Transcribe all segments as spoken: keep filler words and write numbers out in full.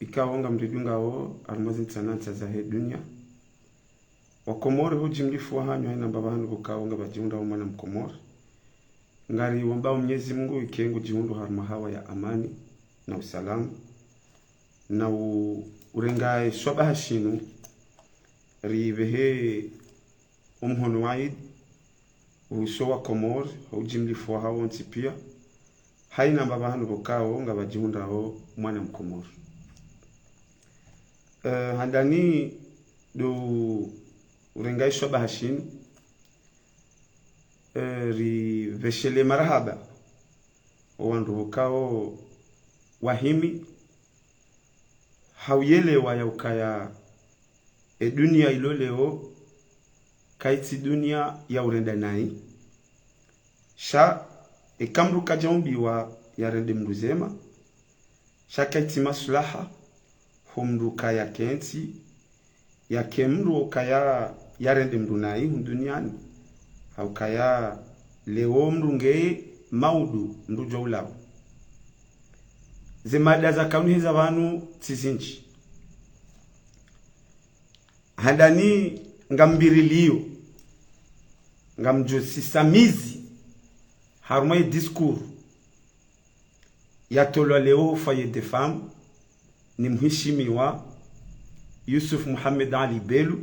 ikao ngamridungao harumwa zintsanantsa zahe dunia. Wakomori, ho ujimlifu wahanyu haina mbapvi hanu pvokao ngapvadjihundrao mwana Mkomori, ngariwombao Mnyezi Mungu ike ngudjihundru harumwa hawa ya amani na usalama, na u-, urenga ye swabaha shinu, ripvehe omhono wa idi uhusu Wakomori, ho ujimlifu wahawo wontsi pia, haina mbapvi hanu pvokao ngapvadjihundrao mwana Mkomori. Eh, handani ndo urenga ye swabaha shinu, eh, ripveshele marahaba owandru pvokao wahimi, ha uyelewa ya ukaya e dunia ilo leo kaitsi dunia ya urenda nayi. Sha eka mndru kadjaumbiwa yarende mndru zema, sha kaitsi maslaha ho mndru kaya kentsi, yake mndru okaya yarende mndru nayi hunu duniani. Ha ukaya leo mndru ngeye maudu mndru djo ulawa. Ze mada zakanuheza pvanu tsi zindji. Handani ngamvirilio, ngamdjosisa mizi harumwa ye discours yatolwa leo Foyer des Femmes ni mheshimiwa Youssouf Mohamed Ali Bellou,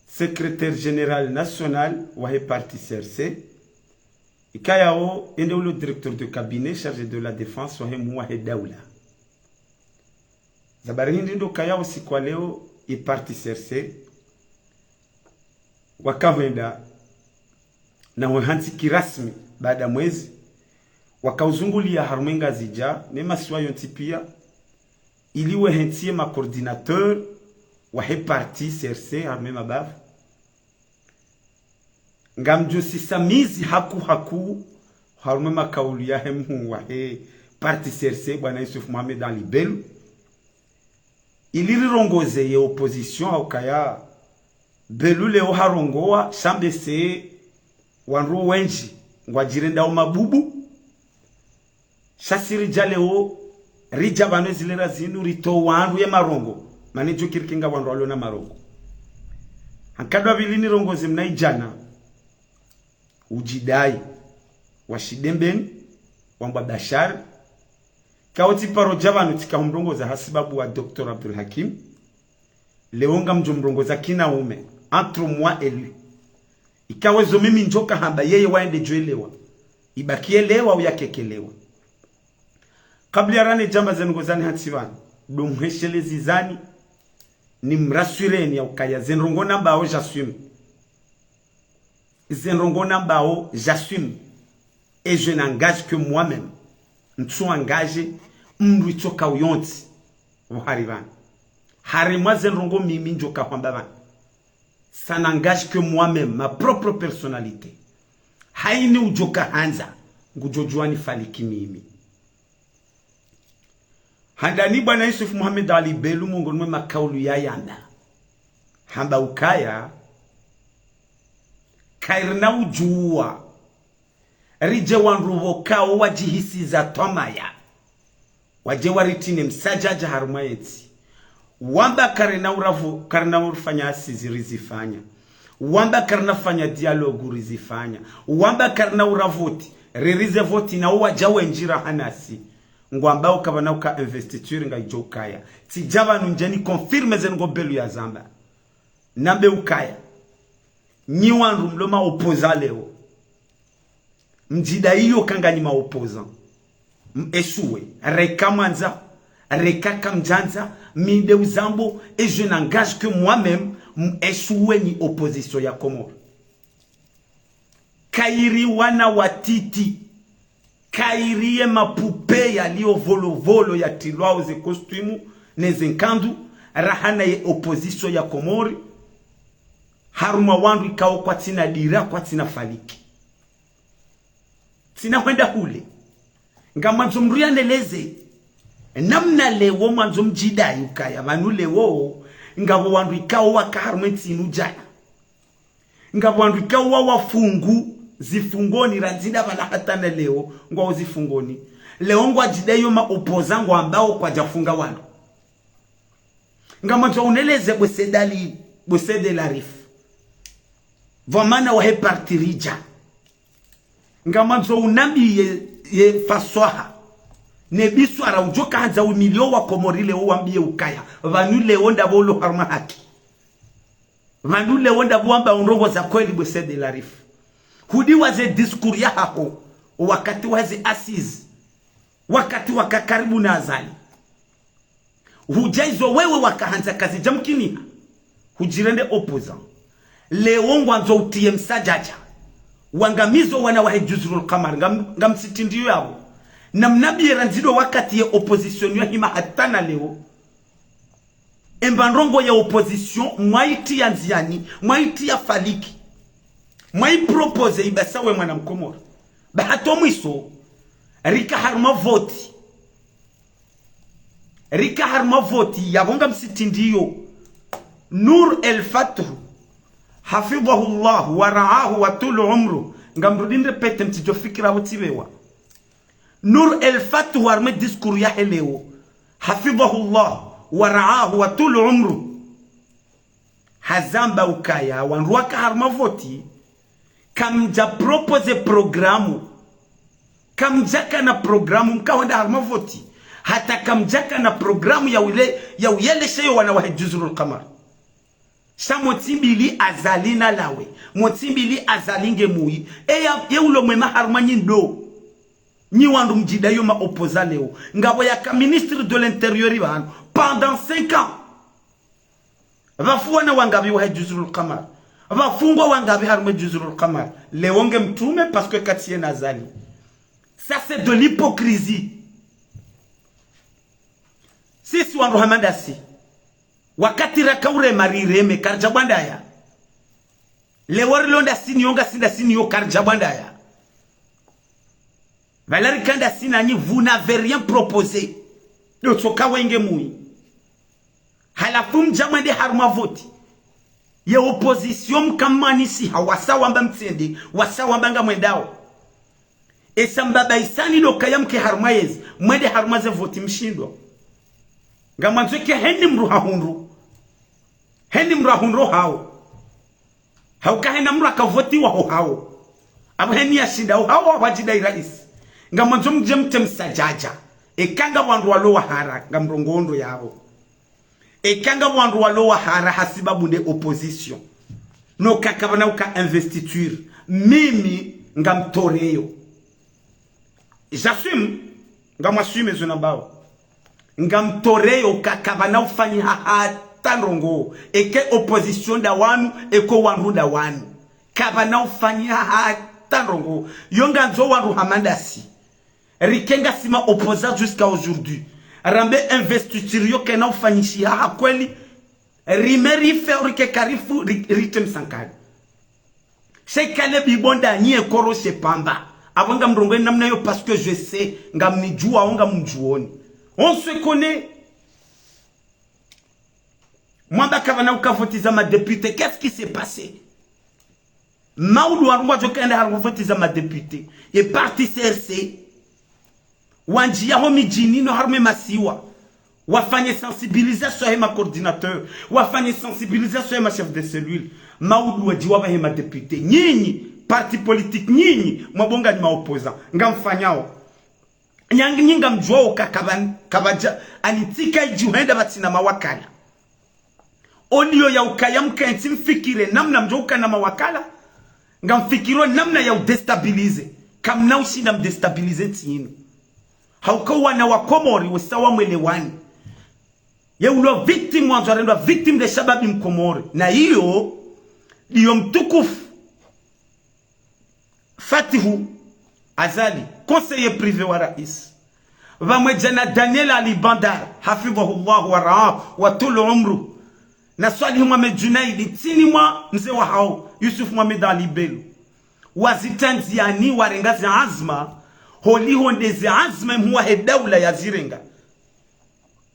secrétaire général national wahe parti C R C, ikayao ende ulo directeur de cabinet chargé de la défense wahe mhuu wahe daula. Ze habari hindri ndo ukayao siku wa leo ye parti C R C wakahwenda na wehantsi kirasmi baada mwezi, wakauzungulia harumwa Ngazidja ne masiwa yontsi pia, ili wehentsi ye ma coordinateur wahe parti C R C harumwa mabavu. Ngamdjosisa mizi haku haku harumwa makaulu yahe mhuu wahe parti C R C, bwana Youssouf Mohamed Ali Bellou, ili rirongoze ye opposition ha ukaya Bellou leo harongowa, sha mbese wandru wendji ngwadjirendao mabubu. Sha si ridja leo, ridja pvanu ezilera zinu ritowe wandru ye marongo, mana idjo kiri kinga wandru walo na marongo. Hankado wa pvili nirongoze mnaidjana udjidai wa Shidembeni, wambwa Bashar, ikao tsi paro dja pvanu tsika humrongoza hasibabu wa Docteur Abdul Hakim. Leo ngamdjo mrongoza kinaume, entre moi et lui. Ikao ezo mimi ndjoka hamba yeye waende djo elewa, ibaki elewa au yakeke elewa. Kabla ya rane djamba ze ndrongoo zani hantsi pvanu, ndo mheshelezi zani, ni mrassureni ya ukaya ze ndrongoo nambao j'assume. Ze ndrongoo nambao j'assume. Et je n'engage que moi-même. Ntsu engage mndru itsoka uyontsi pvo hari pvanu. Harimwa ze ndrongoo mimi ndjoka hwamba pvanu, ça n'engage que moi-même, ma propre personnalité. Haini udjoka handza, ngudjo djuwa ni faliki mimi. Handani bwana Youssouf Mohamed Ali Bellou mongoni mwe makaulu yayamba, hamba ukaya, kairina udjuwa ridje wandru pvokao wadjihisiza twamaya, wadje waritine msadjadja harumwa yentsi. Wamba karina uravu, karina urifanya assises rizifanya. Wamba karina fanya dialogue rizifanya. Wamba karina uravoti, ririze voti na uwadja wendji raha nasi. Ngwambao kapvana uka investiture ngaidjo ukaya. Tsidja pvanu ndje ni confirme ze ndrongoo Bellou yazamba. Nambe ukaya, nyi wandru mlo ma opposants leo, mdjidai iyo ka nganyi ma opposants, m échoué. Reka mwandza, reka kamdjandza, mi nde uzambo, et je n'engage que moi-même, m échoué nyi opposition ya Komori. Kairi wana watiti, kairi ye mapupe yalio volovolo yatrilwao ze costume ne ze nkandu, raha na ye opposition ya Komori, harumwa wandru ikao kwatsina dira, kwatsina faliki. Tsina hwenda hule. Ngamwandzo mndru yaneleze namna leo mwandzo mdjidai ukaya pvanu leo ngapvo wandru ikao waka harumwa entsi inu djana. Ngapvo wandru ikao wawafungu zifungoni randzi ndapvala hata na leo ngwao zifungoni. Leo ngwadjidai yo ma opposants ngwambao kwadjafunga wandru. Ngamwandzo uneleze bo Said Ali, bo Said Larifou. Pvwa mana wahe parti ridja. Ngamwandzo unambiye ye faswaha. Ne biswara udjo kahandza umiliyo wa Komori leo wambiye ukaya. Pvanu leo ndapvo ulo harumwa haki. Pvanu leo ndapvo wamba ndrongoo za kweli bo Said Larifou. Hudiwa ze discours yahaho. Wakati wahe ze assises. Wakati waka karibu na Azali. Hudja izo wewe wakahandza kazidja mkiniha. Hudjirende opposant. Leo ngwandzo utiye msadjadja. Wangamizo wana wahe Juzurul Kamar. Ngam, ngamsitindriyo yapvo. Namnabiye randzi ndo wakati ye opposition yahima hata na leo. Emba ndrongoo ya opposition, mwaitiya ndziani, mwaitiya faliki. Mwaiproposer ibasa we mwana mkomori. Ba hata mwiso, rika harumwa voti. Rika harumwa voti, yapvo ngamsitindriyo. Nour El Fath, hafidhahullah, wa ra'ah, wa tula umruh. Ngamrudi nirépéter mtsidjo fikira pvo tsibewa. Nour El Fath harumwa discours yahe leo, hafidhahullah, wa ra'ah, wa tula umruh. Hazamba ukaya, wandru waka harumwa voti, kamdja proposer programme. Kamdjaka na programme, mkahwenda harumwa voti. Hata kamdjaka na programme ya ule, ya uyelesheyo wana wahe Juzurul Kamar. Sha motsi mbili Azali nalawe. Motsi mbili Azali nge muyi. Eya, ye ulo mwema harumwa nyi ndo. Nyi wandru mdjidayo ma opposants leo. Ngapvo yaka ministre de l'intérieur pvanu. Pendant cinq ans. Pvafu wana wangapvi wahe Juzurul Kamar. Pvafungwa wangapvi harumwa Juzurul Kamar. Leo nge mtrume parce que katsiye na Azali. Ça c'est de l'hypocrisie. Sisi wandru hama ndasi. Wakati raka urema rireme, karidja bwandaya. Leo rilo ndasi niyo ngasi ndasi niyo karidja bwandaya. Pvala rika ndasi nanyi, vous n'avez rien proposé. Ndo tsoka wenge muyi. Halafu mdja mwende harumwa voti. Ye opposition mkamwanisiha, wasa wamba mtsende, wasa wamba ngamwendao. Esa mbaba isani ndo kaya mke harumwa yezi, mwende harumwa ze voti mshindwa. Ngamwandzo ike heni mdru hahundru. Heni mdru hahundru hawo. Hauka hena mdru akavotiwa ho hawo. Apvo heni yashinda ho hawo, apvo adjidai raisi. Ngamwandzo mdje mteme msadjadja. Eka ngapvo wandru walo wahara, ngamrongoo ndro yapvo. Eka ngapvo wandru walo wahara hasibabu nde opposition. No kakapvana uka investiture. Mimi ngamtoreyo. J'assume, ngamwassume zo nambao. Ngamtoreyo, kakapvana ufanyiha hata ndrongoo. Eke opposition nda wanu, eko wandru nda wanu. Kapvana ufanyiha hata ndrongoo. Yo ngandzo wandru hama ndasi. Rike ngasi ma opposants jusqu'à aujourd'hui. Rambe investiture yo kena ufanyishiha ha kweli. Rime rife, rike karifu, ri-, riteme msankari. Sha ikale bibo ndanyi ye koro she pamba. Apvo ngamrongoo namna yo parce que je sais, ngamnidjuwa, ngamdjuoni. On se connaît. Mwamba kapvana uka voti za ma députés. Qu'est-ce qui s'est passé ? Maudu wandru wadjo kaenda harumwa voti za ma députés. Ye parti C R C. Wandjiya ho midjini no harumwa masiwa. Wafanye sensibilisation he ma coordinateurs. Wafanye sensibilisation he ma chefs de cellule. Maudu wadjiwa pvahe ma députés. Nyinyi, parti politique nyinyi, mwabonga nyi ma opposants. Ngamfanyao. Nyangi nyi ngamdjuwao ka kapvan-, kapvadja, ani ntsika idji hwenda pvatsina mawakala. Oliyo ya ukaya mkentsi mfikire namna mdjo uka na mawakala, ngamfikiro namna ya udéstabiliser. Kamna ushinda mdéstabiliser ntsi yinu. Hauka wana wa Komori wesa wamwelewani. Ye ulo victime wandzo arendwa victime nde shababi mkomori. Na iyo, ndiyo mtukufu Fatihu Azali, conseiller privé wa raisi, pvamwedja na Daniel Ali Bandar, hafidhahullah wa ra'ah, wa tula umruh, na Swalihi Mohamed Djounaid, ntsini mwa mze wahawo, Youssouf Mohamed Ali Bello, wazitrandziani, warenga ze azma, holiho nde ze azma mhuu wahe daula yazirenga.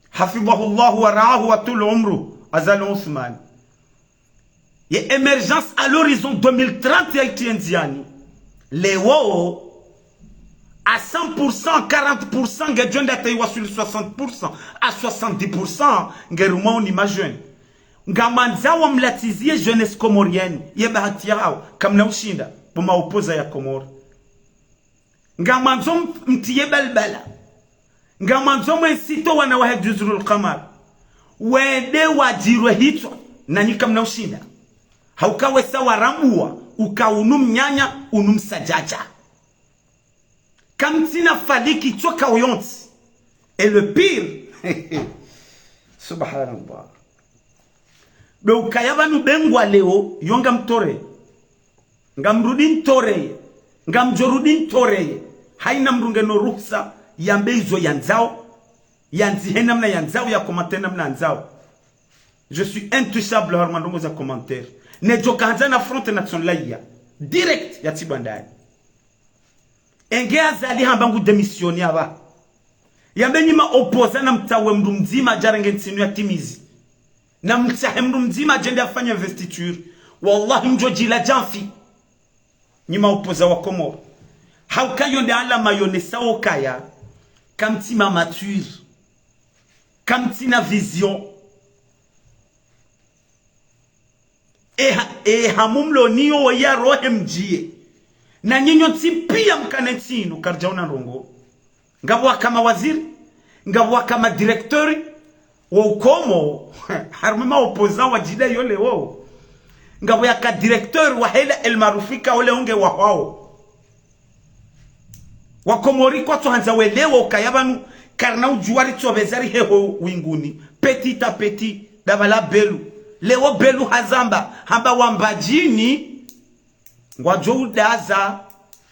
Hafidhahullah wa ra'ah, wa tula umruh, Azali Assoumani. Ye émergence à l'horizon deux mille trente ya itriye ndziani. Leo, À cent pour cent, quarante pour cent, ngedjo enda hata iwaswili soixante pour cent, à soixante-dix pour cent, nge harumwa uni ma jeunes. Ngamwandzao mlatsizie jeunesse comorienne, ye bahati yahawo, kamna ushinda, bo ma opposants ya Komori. Ngamwandzo m-, mtriye balbala. Ngamwandzo mwe nsito wana wahe Juzurul Kamar. Wende wadjirwe hitswa, nanyi kamna ushinda. Hauka wesa warambua, uka unu mnyanya, unu msadjadja. Kamtsina faliki tsoka uyontsi. Et le pire, subhanallah. Be ukaya pvanu bengwa leo, yo ngamtore. Ngamrudi ntore. Ngamdjo rudi ntore. Haina mdru ngena ruhusa, yambe izo yandzao. Yandzihe namna yandzao, ya commenter namna yandzao. Je suis intouchable harumwa ndrongoo za commentaire. Nedjo kahandza na Front National ya. Direct ya tibwa ndani. Enge Azali hamba ngu démissionner apvaha. Yambe nyi ma opposants namtsahe mdru mdzima adje arenge ntsi inu yatimizi. Namtsahe mdru mdzima adje ende afanye investiture. Wallahi mdjo djila djamfi. Nyi ma opposants wa Komori. Hauka yo nde alama yonesao ukaya. Kamtsi ma matures. Kamtsina vision. Eha, eha mumlo niyo wo ya rohe mdjiye. Na nyinyi nyontsi pia mkane ntsi inu, karidjaona ndrongoo. Ngapvo waka mawaziri, ngapvo waka madirecteurs, wo ukomo, harumwa ma opposants wadjida yo leo. Ngapvo yaka directeur wahe la El Maarouf ika ole unge wahwao. Wakomori kwatsohandza welewe ukaya pvanu, karina udjuwa ritsobeza riheho winguni. Petit à petit, daba la Belu. Leo Belu hazamba, hamba wa Mbadjini, ngwadjo udaza,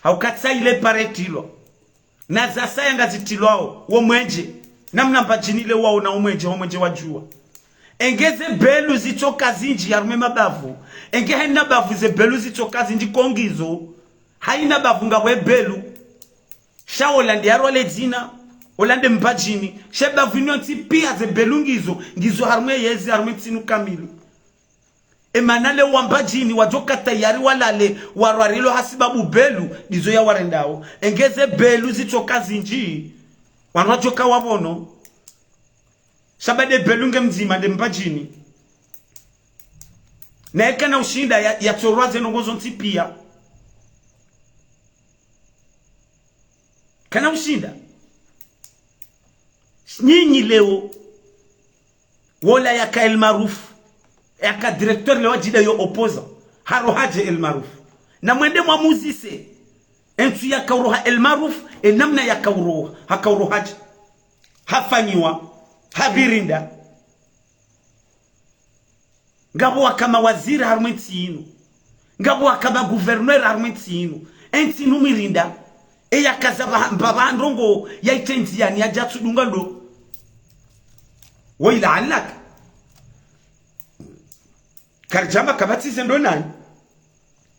hauka tsa ile pare trilwa. Na zasaya ngazitilwao, wo mwenje. Namna Mbadjini leo waona wo mwenje, wo mwenje wadjuwa. Enge ze Belu zitsoka zindji harumwa mabavu. Enge haina bavu ze Belu zitsoka zindji ko ngizo. Haina bavu ngapvo e Belu. Sha ola nde yarwa le dzina, ola nde Mbadjini. She bavu inu yontsi pia ze Belu ngizo, ngizo harumwa yezi, harumwa ntsi inu kamili. Emana leo wa Mbadjini, wadjoka tayari walale, warwarilwa hasibabu Belu, ndizo yawarendao. Enge ze Belu zitsoka zindji, wandru wadjoka wapvono. Sha ba nde Belu nge mdzima nde Mbadjini. Na eka na ushinda ya, yatsorwa ze ndrongoo zontsi pia. Kana ushinda. Nyinyi leo. Wola yaka El Maarouf. Yaka directeur leo adjida yo opposant. Harohadje El Maarouf. Na mwende mwamuzise. Entsu yaka uroha El Maarouf, e namna yaka uroha. Haka urohadje. Hafanyiwa. Hapvirinda. Ngapvo waka mawaziri harumwa entsi inu. Ngapvo waka magouverneur harumwa entsi inu. Entsi inu mwirinda. Eya kaza pva-, mbapvi ndrongoo ya itrendziani yadja tsudunga ndo. Woyi la alaka. Karidjamba kapvatsi ze ndo nanyi.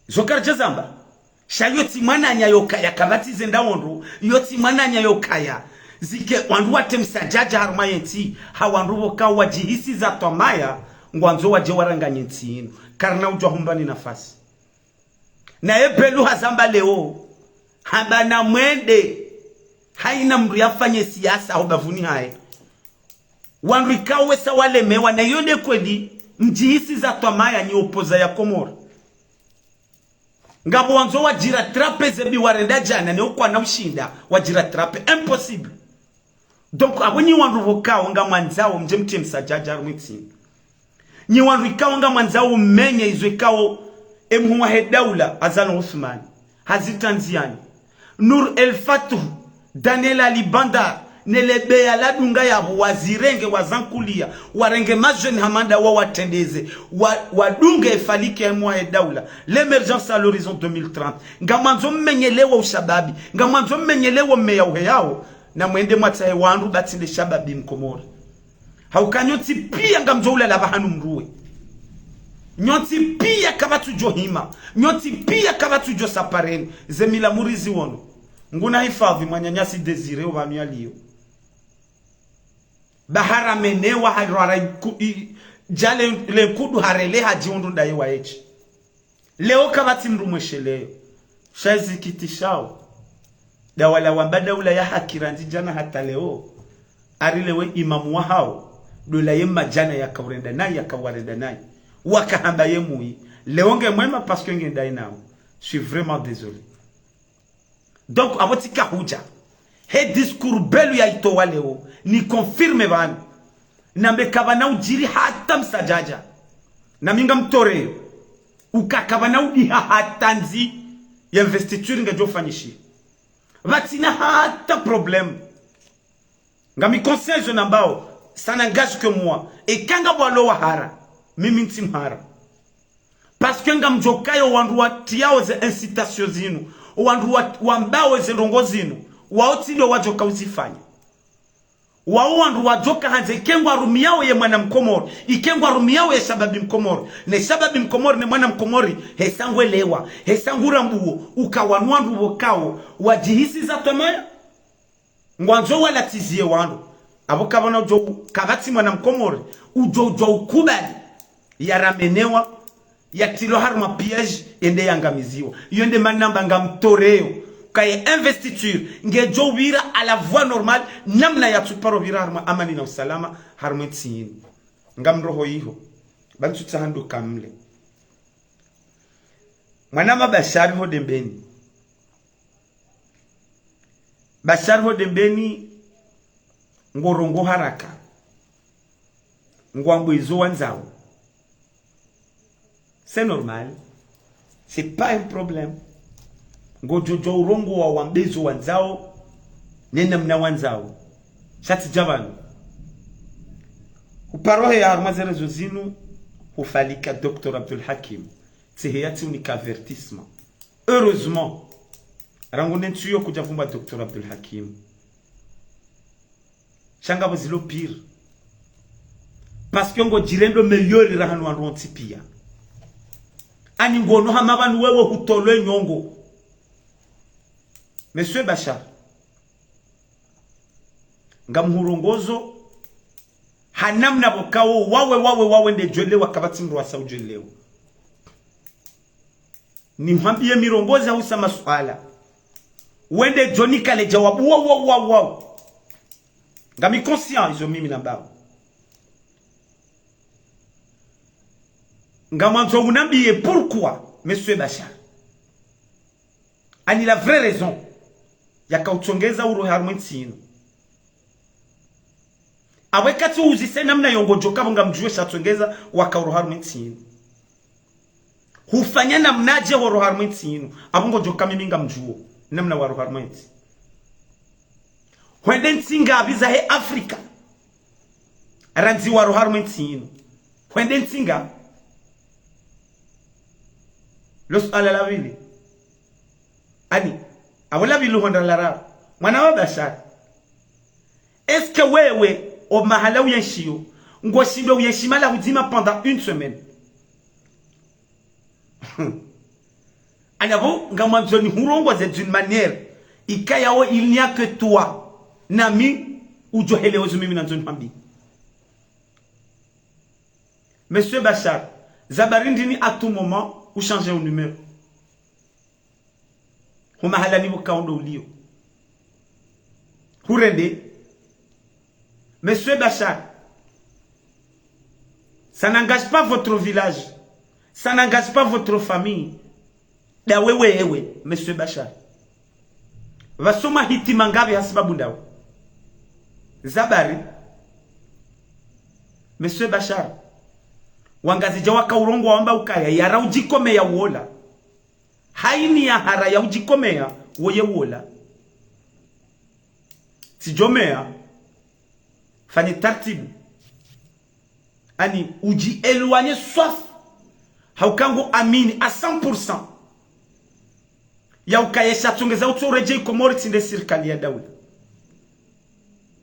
Zo karidja zamba. Sha yo tsi mwananya yo kaya kapvatsi ze ndawo ndro, yo tsi mwananya yo kaya. Zike wandru watre msadjadja harumwa yentsi, ha wandru pvoka wadjihisi za twamaya, ngwandzo wadje waranganye ntsi inu. Karina udjuwa humbani nafasi. Naye Belu hazamba leo, hamba na mwende, haina mdru yafanye siasa ho bavuni haye. Wandru ikao wesa walemewa, na iyo nde kweli, mdjihisi za twamaya nyi opposants ya Komori. Ngapvo wandzo wadjiratrape ze bi warenda djana, ne ukwana ushinda, wadjiratrape. Impossible. Donc, apvo nyi wandru pvokao ngamwandzao mdje mtrie msadjadja harumwa entsi inu. Nyi wandru ikao ngamwandzao mmenye izo ikao emhuu wahe daula, Azali Assoumani, hazitrandziani. Nour El Fath, Daniel Ali Bandar, ne le beya ladunga yapvo wazirenge wazankulia, warenge majeunes hama nda wawatrendeze, wa-, wadunge efaliki ya emhuu wahe daula. L'émergence à l'horizon deux mille trente. Ngamwandzo mmenyelewe ushababi, ngamwandzo mmenyelewe mmeya uheyao, na mwende mwatsahe wandru ba tsi nde shababi mkomori. Hauka nyontsi pia ngamdjo ulala pvahanu mruwe. Nyontsi pia kapvatsu djo hima. Nyontsi pia kapvatsu djo sapareni. Ze mila murizi wono. Nguna hifadhwi mwananyasi Désiré opvanu yaliyo. Bahara menewa harwara iku-, i-, djale le nkudu harele hadjihundru ndaye wa echi. Leo kapvatsi mdru mwesheleyo. Sha izikitishao. Dawala wamba daula ya haki randzi djana hata leo. Ari lewo imamu wahao, ndo la ye madjana yakaurenda nayi, yakawarenda nayi. Wakahamba ye mwi. Leo nge mwema parce que nge ndayi nawo. Je suis vraiment désolé. Donc, apvo tsika hudja. He discours belu ya itowa leo, ni confirme pvanu. Nambe kapvana udjiri hata msadjadja. Nami ngamtoreyo. Uka kapvana udiha hata ndzi ya investiture ngedjo fanyishiha. Pvatsina hata problème. Ngami conscient zo nambao, ça n'engage que moi. Eka ngapvo walo wahara, mimi ntsi mhara. Parce que ngamdjokayo wandru watriyao ze incitation zinu, wandru wa, wambao ze ndrongo zinu, wao tsi ndo wadjoka uzifanya. Wao wandru wadjoka handze ike ngwarumiyao ye mwana Mkomori, ike ngwarumiyao ye shababi Mkomori, ne shababi Mkomori ne mwana Mkomori, hesa ngwelewa, hesa ngurambuo, uka wanu wandru pvokao, wadjihisi za twamaya. Ngwandzo walatsiziye wandru. Apvo kapvana udjo, kapvatsi mwana Mkomori, udjo, udjo ukubali. Yaramenewa, yatrilwa harumwa piège, yende yangamiziwa. Iyo nde mana namba ngamtoreyo. Kaye investiture, ngedjo upvira à la voie normale, namna yatsuparo upvira harumwa amani na usalama, harumwa entsi yinu. Ngamroho iho. Pvanu tsutsaha ndo kamle. Mwanama Bashar ho Dembeni. Bashar ho Dembeni ngorongoa haraka. Ngwambo izo wandzao. C'est normal. C'est pas un problème. Ngodjo djo urongoa wambe izo wandzao, ne namna wandzao. Sha tsi dja pvanu. Huparo heya harumwa ze réseaux zinu, hufalika Docteur Abdul Hakim. Tsi heya tsi unika avertissement. Heureusement, rangu ne ntsu iyo kudja pvumbwa Docteur Abdul Hakim. Sha ngapvo zilo pire. Parce que ngodjirendo meilleur raha no wandru wontsi piya. Ani ngono hama pvanu wewe hutolwe nyongo. Monsieur Bashar, ngamhurongozo, ha namna pvokao, wawe, wawe, wawe nde djwelewa, kapvatsi mndru wasa udjwelewa. Nihwambiye mirongozi hausa masuala. Wende djo nikale djawabu, waw, waw, waw, waw. Ngami conscient izo mimi nambao. Ngamwandzo unambiye pourquoi, Monsieur Bashar. Ani la vraie raison yakautsongeza uroha harumwa entsi yinu. Apvo katsi uzise namna yo ngodjoka pvo ngamdjuwe sha tsongeza wakauroha harumwa entsi yinu. Hufanya namnadje horoha harumwa entsi yinu. Apvo ngodjoka mimi ngamdjuwo namna waroha harumwa entsi. Hwende ntsi ngapvi zahe Afrika randzi waroha harumwa entsi yinu? Hwende ntsi ngapvi? Lo suala la pvili. Ani, apvo la pvili hwenda la raru. Mwana wa Bashar. Est-ce que wewe, o mahala uyenshiyo, ngoshindo uyenshi mahala hudzima pendant une semaine? Ani apvo ngamwandzo nihurongoze d'une manière ikayao il n'y a que toi. Nami udjo helewa zo mimi nandzo nihwambiye. Monsieur Bashar, za bari ndini à tout moment, uchange o numéro. Ho mahala ni pvokao ndo uliyo. Hurende. Monsieur Bashar, ça n'engage pas votre village. Ça n'engage pas votre famille. Ndawe wewe, Monsieur Bashar. Pvasoma hitima ngapvi hasibabu ndawe? Za bari. Monsieur Bashar. Wangazidja wakaurongoa wamba ukaya, yara udjikomeya uola. Haini ya hara ya udjikomeya, woye uola. Tsidjomeya, fanye tartibu. Ani, udji éloigner swafi. Hauka ngo amini à cent pour cent. Ya ukaya esha tsongeza utso uredjei Komori tsi nde sirikali ya daula.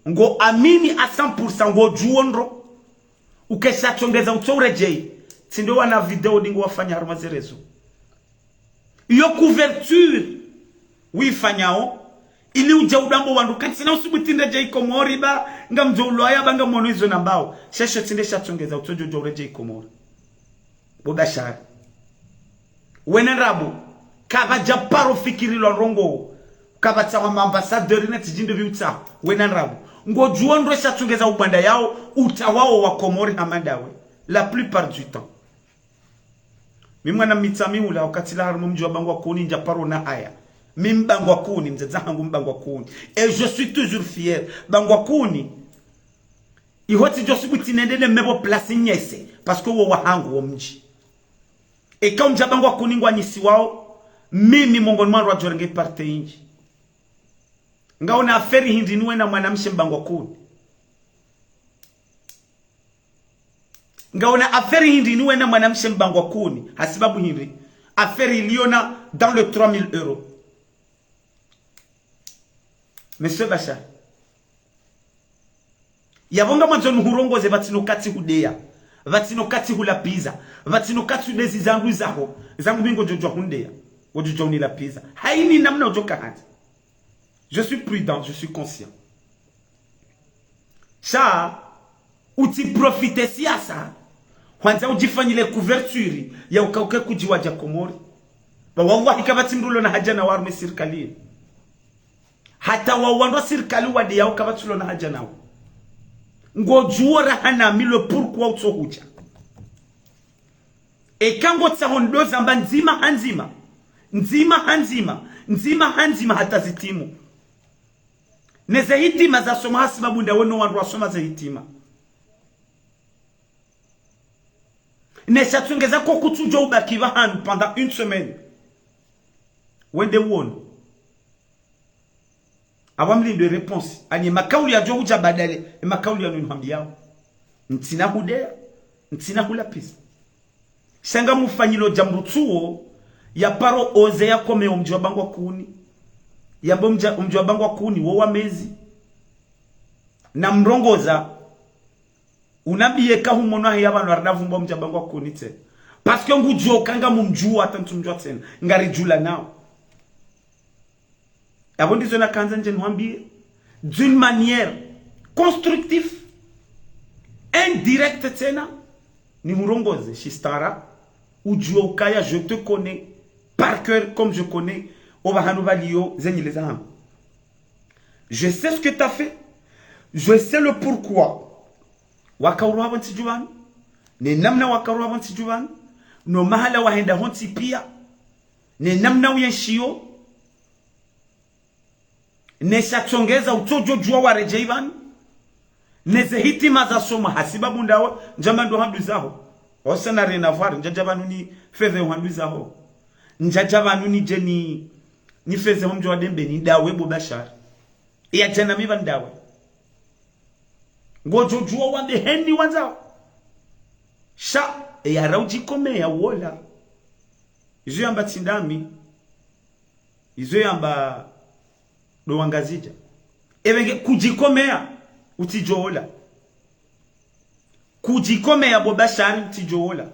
Ngo amini à cent pour cent, ngodjuwo ndro. Uka esha tsongeza utso uredjei. Tsi ndo wana video dingo wafanya harumwa ze réseaux. Iyo couverture wifanyao, ili udja udambo wandru, katsina usubuti ndedje Ikomori ba, ngamdjo ulwaya ba, ngamono izo nambao. Shesho tsi nde sha tsongeza utsodjo djo uredjei Ikomori. Bo Bashar. Wena ndrabo, kapvadja paro fikiri lwa ndrongoo. Kapvatsi wa ma ambassadeur na tsidjindo pvi utsaho. Wena ndrabo. Ngodjuo ndro sha tsungeza ubwanda yao, utsaho wa Komori hama ndawe. La plupart du temps. Mi mwana Mitsamihuli, wakati nila harumwa mdji wa Bangwa Kuni, ndja paro na haya. Mi Mbangwa Kuni, mdzadze hangu Mbangwa Kuni. Et je suis toujours fier. Bangwa Kuni. Iho tsidjo subuti nende ne mebo place nyese. Parce que wo wahangu wo mdji. Eka umdja Bangwa Kuni ngwanyisiwao, mimi mongoni mwa wandru wadjorenge parte indji. Ngaona affaire hindri ni wena mwanamshe Mbangwa Kuni. Ngaona affaire hindri ni wena mwanamshe Mbangwa Kuni. Hasibabu hindri. Affaire iliona dans le trois mille euros. Monsieur Bashar. Yapvo ngamwandzo nihurongoze pvatsina wakati hudeya. Pvatsina wakati hulapviza. Pvatsina wakati hudezi zandru zaho. Zangu mi ngodjodjuwa hundeya. Ngodjodjuwa unilapviza. Haina namna udjoka handzi. Je suis prudent, je suis conscient. Sha, utsiprofite siasa, hwandza udjifanyile couverture ya ukauke kudjiwadja Komori. Ba wallahi kapvatsi mdru ulo na haja na harumwa sirikali. Hata wawandru wa sirikali wade yao kapvatsi ulo na haja nao. Ngodjuo raha nami le pourquoi utsohudja. Eka ngotsaho ndo zamba ndzima ha ndzima. Ndzima ha ndzima. Ndzima ha ndzima hata zitimu. Ne ze hitima zasoma hasibabu ndawe no wandru wasoma ze hitima. Ne sha tsungeza ko kutsudjo ubaki pvahanu pendant une semaine. Wende uono. Apvo mlindwe réponse. Ani makauli yadjo hudja badale. E makauli yanu nihwambiyao. Ntsina hudeya. Ntsina hulapviza. Sha ngamufanyilo djambo tsuo, yaparo oze yakome omdji wa Bangwa Kuni. Yambe omdja, omdji wa Bangwa Kuni, wo wa mezi. Namrongoza, unambiye ka humono ahe ya pvanu arina pvumba omdji wa Bangwa Kuni tse. Parce que ngudjuo ka ngamumdjuwa hata ntsumdjuwa tsena. Ngaridjulanao. Apvo ndizo nakandza ndje nihwambiye, d'une manière constructive, indirecte tsena, nihurongoze, shistara, udjuwe ukaya, je te connais par cœur, comme je connais, opvahanu pvaliyo, ze nyile zahangu. Je sais ce que t'as fait. Je sais le pourquoi. Wakaurwa pvo ntsi dju pvanu. Ne namna wakaurwa pvo ntsi dju pvanu. No mahala wahenda ho ntsi piya. Ne namna uyenshiyo. Ne sha tsongeza utsodjo djuwa waredjeyi pvanu. Ne ze hitima zasoma hasibabu ndawe, ndjamba ndo handru zaho. Osa na rien à voir, ndjadja pvanu nifedhe handru zaho. Ndjadja pvanu nidje ni, nifedhe ho mdji wa Dembe ni ndawe bo Bashar. Yadja na mi pvanu ndawe. Ngodjo djuwa wambe heni wandzao. Sha, e yara udjikomeya wola. Izo yamba tsi ndami. Izo yamba ndo wangazidja. Epvenge kudjikomeya, utsidjo ola. Kudjikomeya bo Bashar, utsidjo ola.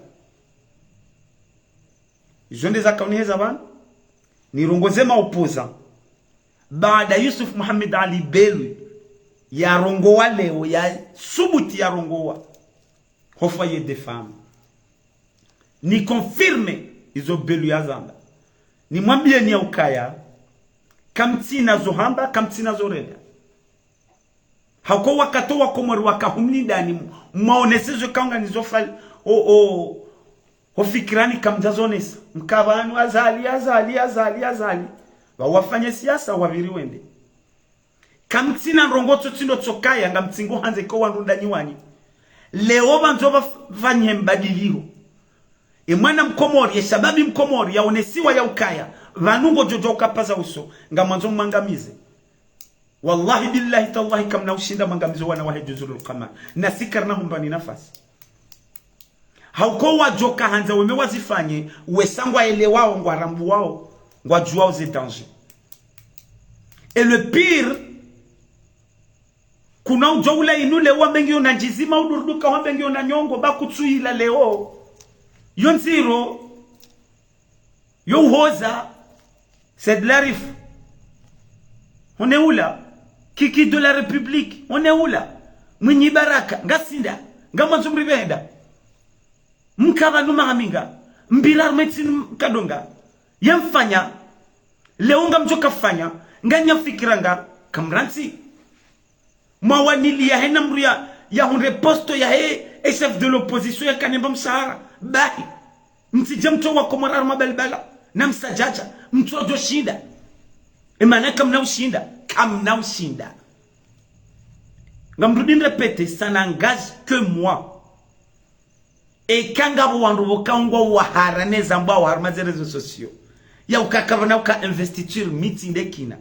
Izo nde zakauniheza pvanu. Nirongoze ma opposants. Baada Yusuf Mohamed Ali Belu, yarongowa leo, yasubuti yarongowa. Ho foyer des femmes. Ni confirme izo Belu yazamba. Nimwambiyeni ya ukaya, kamtsina zo hamba, kamtsina zo renda. Hauka wakati wa Komori waka humlindani, mwaonese zo kaunga nizo fali, o, o, ho fikirani kamdja zonesa. Mka pvanu Azali, Azali, Azali, Azali. Pvawafanye siasa wapviri wende. Kamtsina ndrongoo tso tsindo tsokaya, ngamtsingo handze ko wandru ndanyi wanyi. Leo pvandzo pvaf-, pvanye mbadiliho. E mwana Mkomori, e shababi Mkomori, yaonesiwa ya ukaya. Pvanu ngodjo djuwa ukapaza uso, ngamwandzo mwangamize. Wallahi billahi tallahi kamna ushinda mwangamize wana wahe Juzurul Kamar. Na si karina humbani nafasi. Hauka wadjoka handza weme wazifanye, wesa ngwaelewao, ngwarambuwao, ngwadjuwao ze danger. Et le pire, kuna udjo ula inu leo wambe ngiyo na ndjizima uduruduka wambe ngiyo na nyongo ba kutsuyila leo. Yo ndziro. Yo uhoza, Said Larif, hone ula, Kiki de la République, hone ula, Mwinyi Baraka, ngasinda, ngamwandzo mripvenda. Mka pvanu mahaminga, mpira harumwa ntsi kadonga, yemfanya, leo ngamdjo kafanya, Nganya fikira nga kamrantsi. Mwawaniliya hena mdru ya, yahundre poste yahe, e chef de l'opposition yakanemba mshahara. Bahi. Mtsidje mtowa Komori harumwa balbala. Na msadjadja. Mtsodjo shinda. E mana kamna ushinda. Kamna ushinda. Ngamrudi nrépéter, ça n'engage que moi. Eka ngapvo wandru pvoka ngwao wahara ne zambwao harumwa ze réseaux sociaux. Ya uka kapvana uka investiture mi tsi nde kina.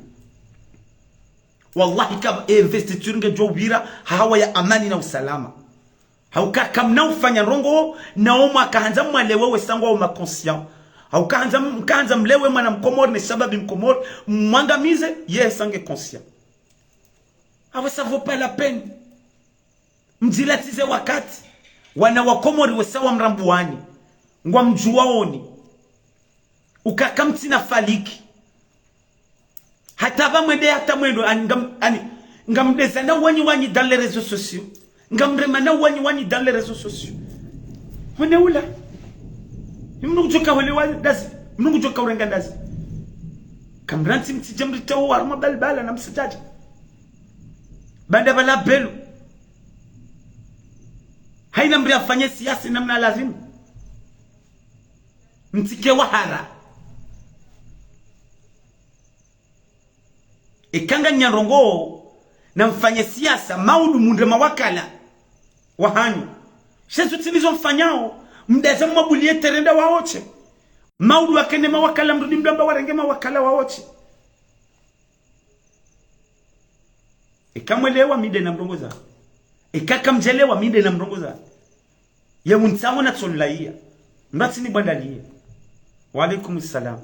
Wallahi ka investiture ngedjo upvira ha hawa ya amani na usalama. Hauka kamna ufanya ndrongoo, na omwe akahandza mwalewe wesa ngwao ma conscient. Hauka handza, mkahandza mlewe mwana mkomori ne shababi mkomori, mwangamize, ye sa nge conscient. Apvo ça vaut pas la peine. Mdjilatsize wakati. Wana wa Komori wesa wamrambuwani. Ngwamdjuwaoni. Uka kamtsina faliki. Hata pvamwende hata mwendo, ani ngam-, ani, ngamdezana wanyi wanyi dans les réseaux sociaux. Ngamremana wanyi wanyi dans les réseaux sociaux. Hone ula. Mnungu djoka hole wa ndazi. Mnungu djoka urenga ndazi. Kamrantsi mtsidje mritowe harumwa balbala na msadjadja. Banda pvala belu. Haina mdru yafanye siasa namna lazimu. Mtsike wahara. Eka nganya ndrongoo, na mfanye siasa, maudu mundre mawakala wahanyu. She zo tsi ndizo mfanyao, mdeza mwabuliye terrain nda waotshe. Maudu wakene mawakala mrudi mdru amba warenge mawakala waotshe. Eka mwelewa mi nde na mrongoza. Eka kamdjelewa mi nde na mrongoza. Ye muntsaho na tsolulaiya. Mbatsi ni bwandaliye. Wa alaikum salam.